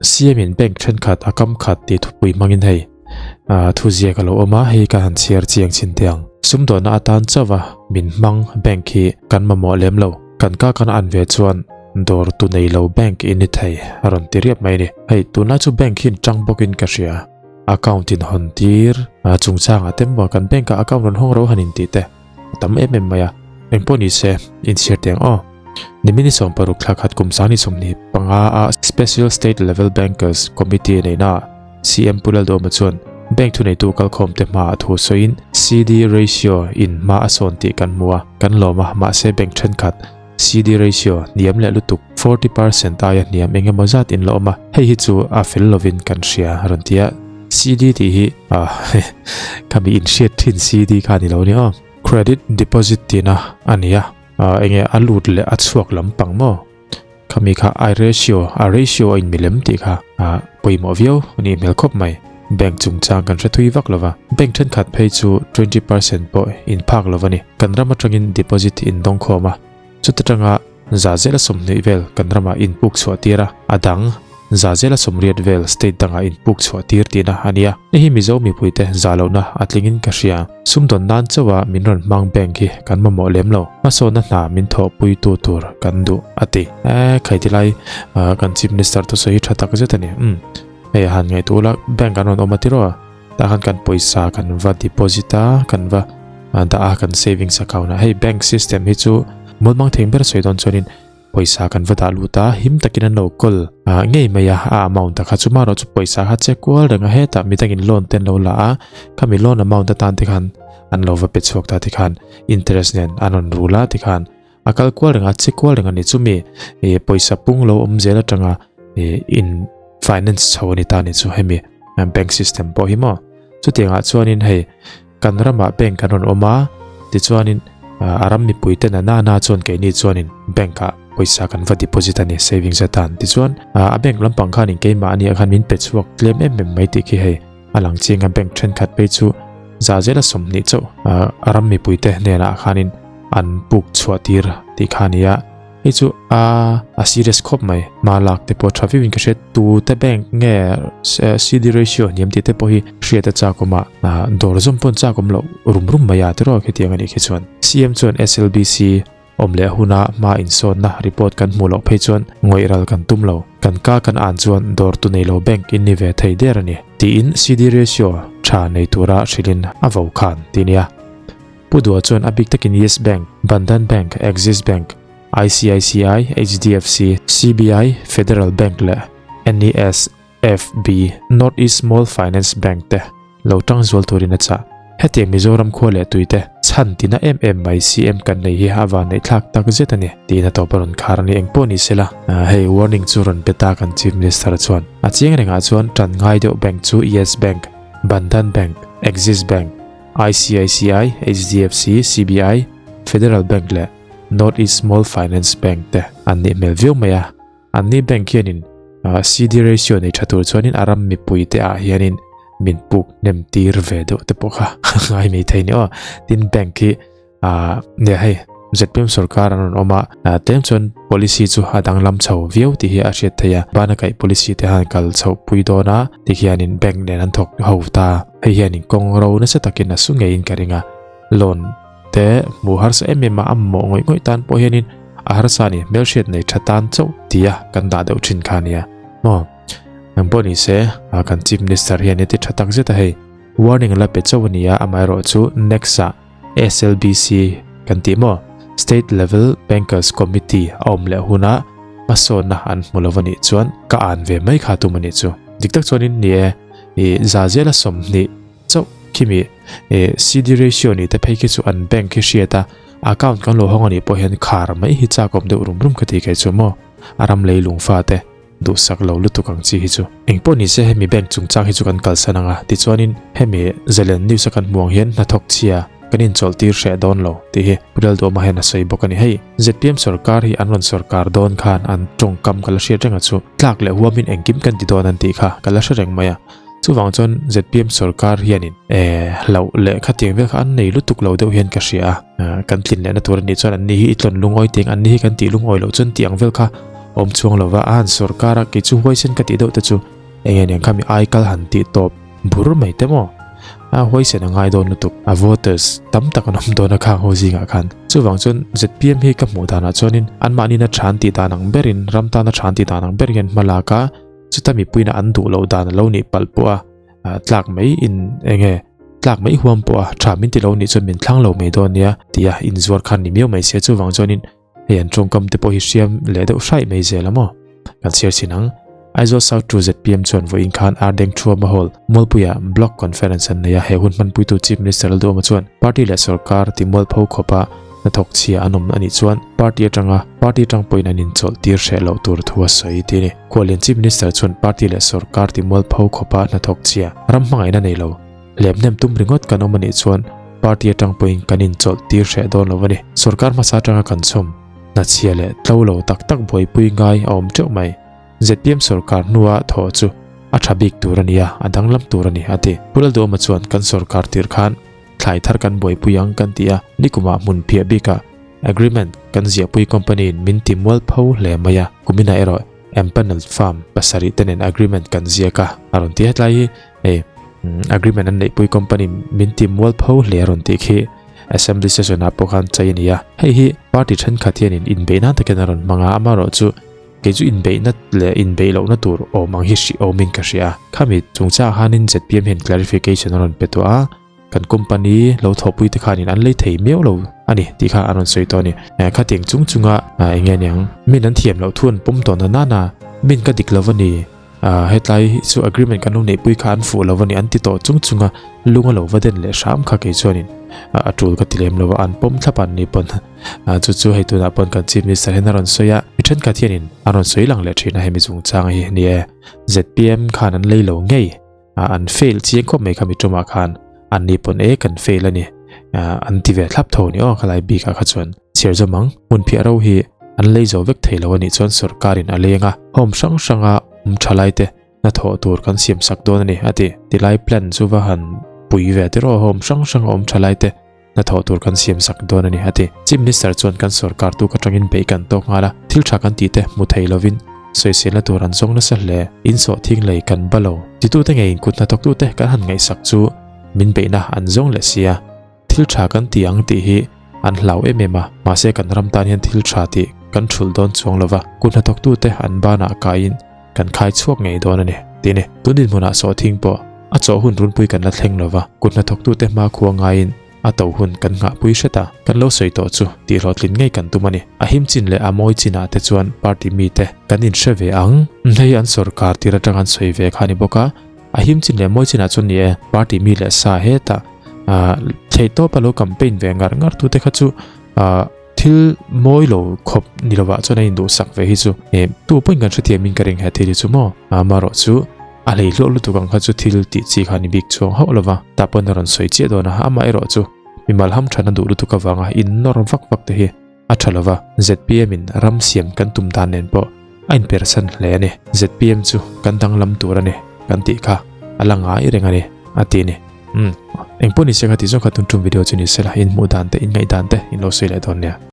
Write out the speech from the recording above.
CM in bank thenkhat a kam khat tih thupui hmangin hei thu ziak a lo awm a, hei ka han chhiar chiang chhin teh ang. Sumdawnna atan chauha min hmang bank hi kan mamawh lem lo. Kan ka kan an ve chuan dawr tu nei lo bank in ni thei a rawn ti riap mai a ni. Hei tunlai chu bank hi in tang bawkin ka hria. Account in hawn tir chungchangah te maw kan bank ah account rawn hawng ro han intih te a tam em em mai a. Engpawh ni se inchhir teh ang aw. Nimin ni 60 thla khat kum 2025 a Special State Level Bankers Committee neihna ah CM Pu Lalduhawma chuan bank thuneitu kalkhawm te hmaah thu sawiin CD ratio in hma a sawn tih kan hmu a, kan lawm a, mahse bank thenkhat CD ratio hniam leh lutuk 40% aia hniam eng emaw zat in la awm a, hei hi chu a fel lovin kan hria a rawn ti a. CD tih hi khami inhriat thin CD kha a ni lo nia aw. Credit deposit tihna a ni a, enge a lut leh a chhuak lampang maw? Khami kha I ratio, a ratio a inmilem tih kha pawimawh viau a nih hmel khawp mai. Bank chungchang kan hre thui vak lova, bank thenkhat phei chu 20% pawh inphak lo a ni. Kan ram atangin deposit in dawng khawm a, chuta tanga za zela 20 vel kan ramah inpuk chhuah tir a, a dang za zela 80 vel state dangah inpuk chhuah tir tihna a nia. Hei hi Mizo mipuite za lohna a tlingin ka hria. Sumdawn nan chauha min rawn hmang bank hi kan mamawh lem lo. Hmasawnna hna min thawhpuitu tur kan duh a ti. E, khaiti lai kan Chief Minister thusawi hi tha tak zet a ni. Umm, hei a han ngaihtuah ula, bank an rawn awm a tiraw? Tah khan kan pawisa kan va deposit a, kan va dah a kan savings account ah. Hei bank system hi chu mawlmang theng ber sawi dawn chuanin pawisa kan va dah lut a, him takin an lo kawl ngei mai a, a amount a kha chu marawh chu pawisa kha che kual reng a, hetah midangin loan te an lo la a, khami loan amount atan te khan an lo va pe chhuak ta tikhan interest nen an rawn rul a tikhan a kal kual reng a, che kual reng a ni chumi pawisa pung lo awm zel atanga in finance chho a ni ta ni chu hemi bank system pawh hi maw chutiangah chuanin hei kan ramah bank an rawn awm a tichuanin a ram mipui ten a nana chuan keini chuanin bank ah pawisa kan va deposit a ni savings atan tichuan a bank lampang khanin keimah ania khan min pe chhuak tlem em em mai tih khi hei a lang chiang a bank thenkhat phei chu za zela 20 chauh a ram mipui te hnenah khanin an puk chhuah tir tih kha a ni a hei chu a a serious khawp mai hma lak te pawh tha viau in ka hria tu te bank nge CD ratio hniam tih te pawh hi hriat a chak awm a dawr zawm pawn chak awm loh rum rum mai a tiraw khitiang a nih khi chuan CM chuan SLBC Awm leh huna hma insawnna report kan hmuh loh phei chuan ngawih ral kan tum lo. Kan ka kan an chuan dawr tu nei lo bank in ni ve thei der a ni, tiin CD ratio tha nei tura hrilhin a vo khan ti nia. Pu Dua chuan a bik takin Yes Bank, Bandhan Bank, Axis Bank, ICICI, HDFC, CBI, Federal Bank leh NES, FB, North East Small Finance Bank te lo tang zual turin a chah. Hetiang Mizoram khua leh tui te chhan tina em em mai CM kan nei hi a van neih thlak tak zet a ni tiin a tawp a rawn khar a ni. Engpawh ni sela, hei warning chu rawn pe ta kan Chief Minister chuan. A chiang rengah chuan tan ngai deuh bank chu Yes Bank, Bandhan Bank, Axis Bank, ICICI, HDFC, CBI, Federal Bank leh North East Small Finance Bank te an nih hmel viau mai a. Anni bank hianin CD ratio nei tha tur chuanin a ram mipui te ah hianin min puk hnem tir ve deuh te pawh kha ngai mai thei ni aw. Tin bank hi nia hei ZPM sarkar an rawn awm a tlem chuan policy chu a danglam chho viau tih hi a hriat theih a. Bana kaih policy te han kal chhoh pui dawn a ti hianin bank nen an thawk ho ta. Hei hianin kawng ro nasa takin a su ngeiin ka ring a. Loan te hmuh harsa em em a a mamawh ngawih ngawih tan pawh hianin a harsa a ni hmelhriat nei tha tan chauh tia kan dah deuh thin kha ania maw ang pawh ni se kan chief minister hian heti tha tak zet a hei warning la pe chauh a ni a amaherawh chu next ah SLBC kan tih maw state level bankers committee a awm leh huna hmasawnna an hmu lo a nih chuan ka an ve mai kha tum a nih chu dik tak chuanin ni e i za zela 20 chauh khimi eh CD ratio ni te phei khi chu an bank hi hriat a account kan lo hawng anih pawh hian khar mai hi chak awm deuh rum rum ka ti kai chu maw a ram lei lung fa te duhsak lo lutuk ang chi hi chu engpawh ni se hemi bank chungchang hi chu kan kalsan anga tichuanin hemi zalen news a kan hmuh ang hian hnathawk chhia kan inchawlh tir hreh dawn lo tih hi Pu Lalduhawma hian a sawi bawk a ni hei ZPM sorkar hi an rawn sorkar dawn khan an tawngkam ka la hriat reng a chu tlak leh huamin engkim kan ti dawn an tih kha ka la hre reng mai a. Chuvang chuan ZPM sorkar hianin eh hlauh leh khatiang vel kha an nei lutuk lo deuh hian ka hria a, kan tlin lehna tur a nih chuan anni hi i tlawn lungawi teng anni hi kan tih lungawi loh chuan tih ang vel kha awm chuang lova a han sawrkar a kei chu huaisen ka tih deuh te chu eng eng kha mi ai kal han tih tawp bur mai te maw a huaisen a ngai dawn lutuk a voters tam tak an awm dawn a khang ho zingah khan chuvang chuan zpm hi ka hmuh danah chuanin anmahni na than tih dan ang berin ram tana than tih dan ang ber hian hma lak a chuta mipuiin an duh loh dan a lo nih palh pawh a tlak mai in enge tlak mai huam pawh a tha min ti lo nih chuan min thlang lo mai dawn nia tia inzuar khan ni miau mai se chuvang chuanin Hei an tawngkam te pawh hi hriam leh deuh hraih mai zel a maw? Kan chhiar chin ang. Aizawl South to zpm chuan vawiin khan Ardeng Thuama Hall, Mualpuia Block Conference an nei a, he hun hmanpuitu Chief Minister Lalduhawma chuan party leh sorkar ti mualpho khawpa hnathawk chhia an awm a nih chuan party atanga party atang pawhin an inchawlh tir hreh loh tur thu a sawi ti a ni. Khuallian Chief Minister chuan party leh sorkar ti mualpho khawpa hnathawk chhia ram hmangaihna nei lo Lemhnem tum ringawt kan awm a nih chuan party atang pawhin kan inchawlh tir hreh dawn lo a ni. Sorkar hmasa atanga kan chhawm, hnachhia leh tlo lo tak tak buaipui ngai a awm teuh mai. Zpm sorkar hnua thawh chu a tha bik tur a ni a, a danglam tur a ni, a ti. Pu Lalduhawma chuan kan sorkar tir khan thlai thar kan buaipui ang kan ti a, nikumah hmun phiah bikah agreement kan ziahpui company in min ti mualpho hle mai a, kuminah erawh empanelled farm pasarih te nen agreement kan ziak a, a rawn ti a. Hetlai hi hei agreement an neihpui company min ti mualpho hle a rawn tih khi assembly session ah pawh khan chai a ni a. Hei hi party thenkhat hianin inbeih nan takin a rawn hmang a, amaherawhchu kei chu inbeihna leh inbeih lohna tur awm ang hi hrih awmin ka hria a. Khami chungchangah khanin zpm hian clarification a rawn pe tawh a, kan company lo thawhpui te khanin an lei thei miau lo a ni tih kha an rawn sawi tawh a ni. Khatiang chung chunga eng nge niang min an thiam loh thu an pawm tawh na nana min ka dik lo a ni. Ah, hetlai hi chu agreement kan lo neihpui kha an fuh lo a ni an ti tawh chung chung a, lung a lo va den leh hram kha kei chuanin a tul ka ti lem lo a, an pawm thlap an ni pawn ah chu chu hei tunah pawn kan chief minister hian a rawn sawi a, mi thenkhat hianin an rawn sawi lang leh thin a hemi chungchang hi ni e, zpm khan an lei lo ngei ah an fail chiang khawp mai kha mi tumah khan an ni pawn e kan fail a ni ah an ti ve thlap tho ni aw khalai bikah kha chuan. Chhiar zawm ang, hmun phiah ro hi an lei zo vek thei lo a nih chuan sorkarin a leng a, home hrang hranga awm tha lai te hnathawh tur kan siam sak dawn a ni a ti. Tilai plan chu va han pui ve tiraw home hrang hranga awm tha lai te hnathawh tur kan siam sak dawn a ni a ti. Chief Minister chuan kan sorkar tuk atangin beih kan tawk nghal a, thil tha kan tih te hmu thei lovin sawiselna tur an zawng nasa hle. In sawh thing lei kan ba lo. Titute ngeiin kut hnathawktute kan han ngaihsak chu min beihna an zawng leh sia. Thil tha kan ti ang tih hi an hlau em em a, mahse kan ram tan hian thil tha tih kan thulh dawn chuang lova, kut hnathawktute an banah kaiin kan khai chhuak ngei dawn a ni, tih a ni. Tun dinhmunah sawhthing pawh a chawh hun runpui kan la thleng lova, kut hnathawktute hmakhua ngaiin a to hun kan nghahpui hret a, kan lo sawi tawh chu tih hlawhtlin ngei kan tum a ni. A him chin leh a mawi chinah te chuan party mite kan inhre ve ang. Hei an sorkar tir atang an sawi ve kha a ni bawk a, A him chin leh mawi chinah chuan ni e, party mi leh sa hetah ah theih tawp a lo campaign ve ngar ngar tu te kha chu ah thil mawi lo khawp ni lovah chuan a induhsak ve hi chu eh tu pawhin kan hrethiam in ka ring he thil hi chu maw amaherawh chu a hlei hluah lutuk ang kha chu thil tih chi kha ni bik chuang hauh lova tah pawn a rawn sawi chiah dawn a amaherawh chu mimal hamthan a duh lutuk avanga innawr vak vak te hi A tha lova, zpm in ram siam kan tum dan nen pawh a inpersan hle a ni. Zpm chu kan danglam tur a ni kan tih kha a la ngai reng a ni, a ti a ni. Umm, engpawh ni se kha tih zawng kha tun tum video chu ni sela, in hmuh dan te, in ngaih dan te in lo sawi leh dawn nia.